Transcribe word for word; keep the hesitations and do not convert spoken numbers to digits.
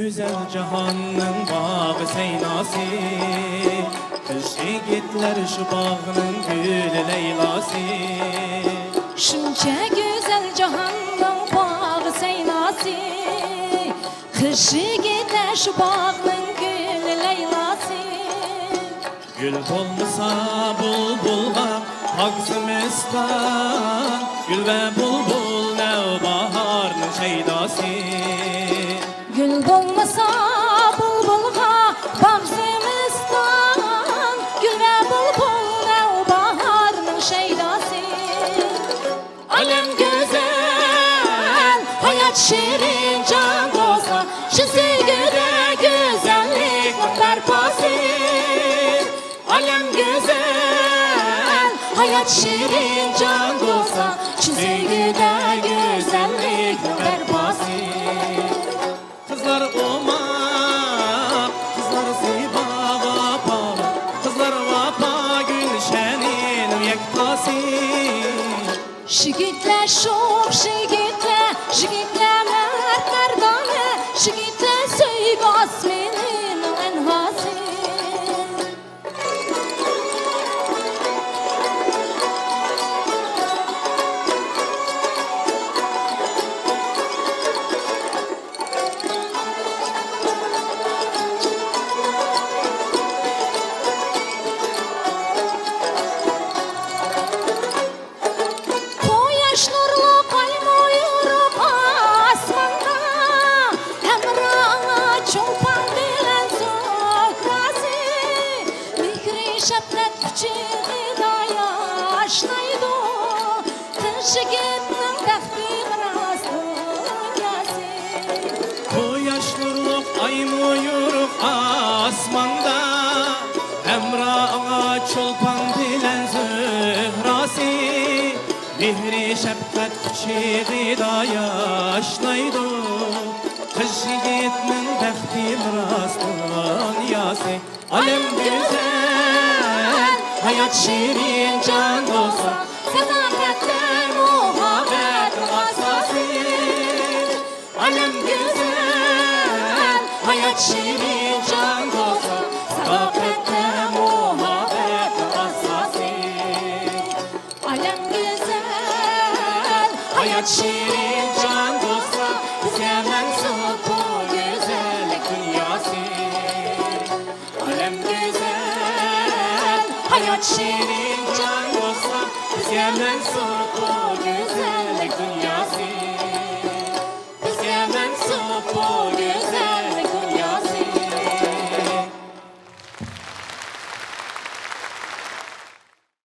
گۈزەل جاھاننىڭ باغى سەيناسى، قىز يىگىتلەر شۇ باغنىڭ گۈلى لەيلاسى. شۇنچە گۈزەل جاھاننىڭ باغى سەيناسى، قىز يىگىتلەر شۇ باغنىڭ گۈلى لەيلاسى. گۈل بولمىسا بۇلبۇلغا باغ زىمىستان، گۈل ۋە بۇلبۇل نەۋباھارنىڭ شەيداسى. گۈل بولمىسا بۇلبۇلغا باغ زىمىستان، گۈل ۋە بۇلبۇل نەۋباھارنىڭ شەيداسى. ئالەم گۈزەل، ھايات شېرىن جان بولسا، شۇ سۆيگۈدە گۈزەللىكنىڭ بەرپاسى. ئالەم گۈزەل، ھايات شېرىن جان بولسا، شۇ سۆيگۈدە گۈزەللىكنىڭ بەرپاسى. قىزلار ئوماق، قىزلار زىبا، ۋاپالىق، قىزلار ۋاپا گۈلشەنىنىڭ يەكتاسى. يىگىتلەر شوخ، يىگىتلەر، يىگىتلەر مەرد مەردانە، يىگىتلەر سۆيگۈ ئاسمىنىنىڭ ئەنھاسى. قۇياش نۇرلۇق ئايمۇ يورۇق ئاسماندا، ھەمراھى چولپان بىلەن زۆھرەسى. مېھرى شەپقەت قۇچىقىدا ياشنايدۇ، قىز يىگىتنىڭ بەختى مىراس دۇنياسى. قۇياش نۇرلۇق ئايمۇ يورۇق ئاسماندا، ھەمراھى چولپان بىلەن زۆھرەسى. مېھرى شەپقەت قۇچىقىدا ياشنايدۇ، قىز يىگىتنىڭ بەختى مىراس دۇنياسى. ئالەم گۈزەل، ھايات شېرىن جان بولسا، ساداقەتتە مۇھەببەت ئاساسى. ئالەم گۈزەل، ھايات شېرىن جان بولسا، ساداقەتتە مۇھەببەت ئاساسى. ئالەم گۈزەل، ھايات شېرىن جان بولسا، بىزگە مەنسۇپ بۇ گۈزەللىك دۇنياسى. ئالەم گۈزەل، ھايات شېرىن جان بولسا، بىزگە مەنسۇپ بۇ گۈزەللىك دۇنياسى. بىزگە مەنسۇپ بۇ گۈزەل